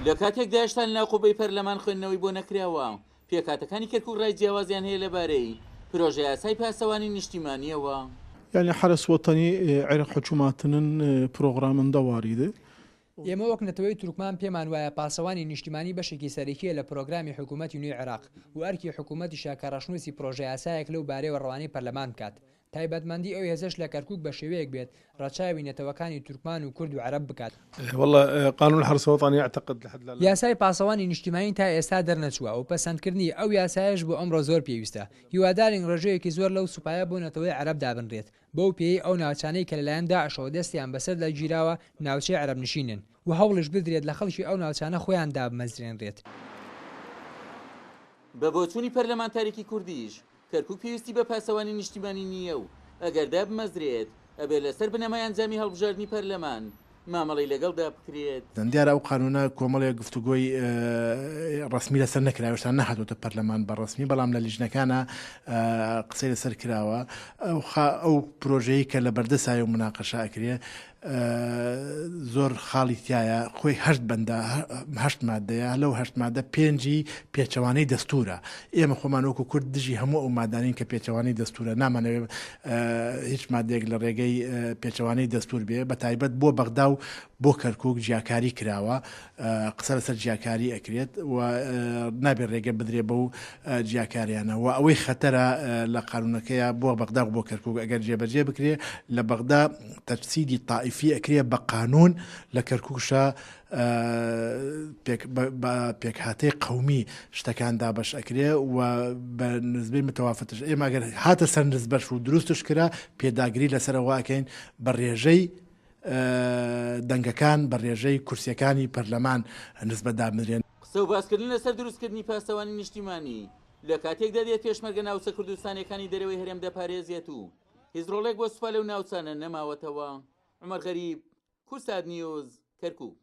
لە کاتێکدا هێشتا لەناو قوبەی پەرلەمان خوێندنەوەی بۆ نەکراوە، پێکهاتەکانی کەرکوک ڕای جیاوازیان هەیە لەبارەی پرۆژەیاسای پاسەوانی نیشتیمانییەوە. Yani Hares Vatani Iraq hükümetinin programında var idi. ئێمە وەک نەتەوەی تورکمان پێمان وایە پاسەوانی نیشتیمانی بەشێکی سەرەکییە لە پرۆگرامی حکوومەتی نوێی عێراق و ئەرکی حکوومەتیشە کە ڕەشنووسی پرۆژەیاسایەک لەو بارەیەوە ڕەوانەی پەرلەمان بکات. تایبەتمەندی ئەو هێزەش لە کەرکووک بە شێوەیەک بێت ڕەچاوی نەتەوەکانی تورکمان و کورد و عەرەب بکات. یاسای پاسەوانی نیشتیمانی تا ئێستا دەرنەچووە و پەسەندکردنی ئەو یاسایەش بۆ ئەمڕۆ زۆر پێویستە. هیوادارین ڕێژەیەکی زۆر لەو سوپایە بۆ نەتەوەی عەرەب دابنرێت، بەو پێیەی ئەو ناوچانەی کە لەلایەن داعشەوە دەستیان بەسەردا گیراوە ناوچەی عەرەبنشینن و هەوڵیش بدرێت لە خەڵکی ئەو ناوچانە خۆیان دابمەزرێنرێت. بە بۆچوونی پەرلەمانتارێکی کوردیش، کەرکوک پێویستی بە پاسەوانی نیشتیمانی نییە و ئەگەر دابمەزرێت ئەبێت لەسەر بنەمای ئەنجامی هەڵبژاردنی پەرلەمان مامەڵەی لەگەڵدا بکرێت. دیارە ئەو قانوونە کۆمەڵێک گفتوگۆی ڕەسمی لەسەر نەکراوە، هێشتا نەهاتۆتە پەرلەمان بە ڕەسمی، بەڵام لە لیژنەکانا قسەی لەسەر کراوە. ئەو پرۆژەیەی کە لە بەردەسایە و موناقەشە ئەکرێ زۆر خاڵی تیایە، خۆی هەشت بەندە، هەشت مادەیە، لەو هەشت مادە پێنجی پێچەوانەی دەستوورە. ئێمە خۆمان وەکو کورد دژی هەموو ئەو مادانەین کە پێچەوانەی دەستوورە، نامانەوێ هیچ مادەیەک لە ڕێگەی پێچەوانەی دەستوور بێ، بە تایبەت بۆ بەغدا و بۆ کەرکووک جیاکاری کراوە، قسە لەسەر جیاکاری ئەکرێت و نابێ ڕێگە بدرێ بەو جیاکاریانە و ئەوەی خەتەرە لە قانوونەکەیە بۆ بەغدا و بۆ کەرکووک ئەگەر جێبەجێ بکرێ لە بەغدا تەجسیدی تائیفی ئەکرێ بە قانوون لە کەرکووکشا بە پێکهاتەی قەومی شتەکان دابەش ئەکرێ و بە نزبەی متەوافتش ئێمە ئەگەر هاتە سەر نزبەش و دروستش کرا پێداگری لەسەر ئەوە ئەکەین بە ڕێژەی دەنگەکان بە ڕێژەی کورسیەکانی پەرلەمان نزبە دابنرێن. قسە و باسکردن لەسەر دروستکردنی پاسەوانی نیشتیمانی لە کاتێکدا دێت پێشمەرگە ناوچە کوردستانیەکانی دەرەوەی هەرێم دەپارێزێت و هیچ ڕۆڵێک بۆ سوپا لەو ناوچانە نەماوەتەوە. عومەر غەریب، کوردسات نیوز، کەرکوک.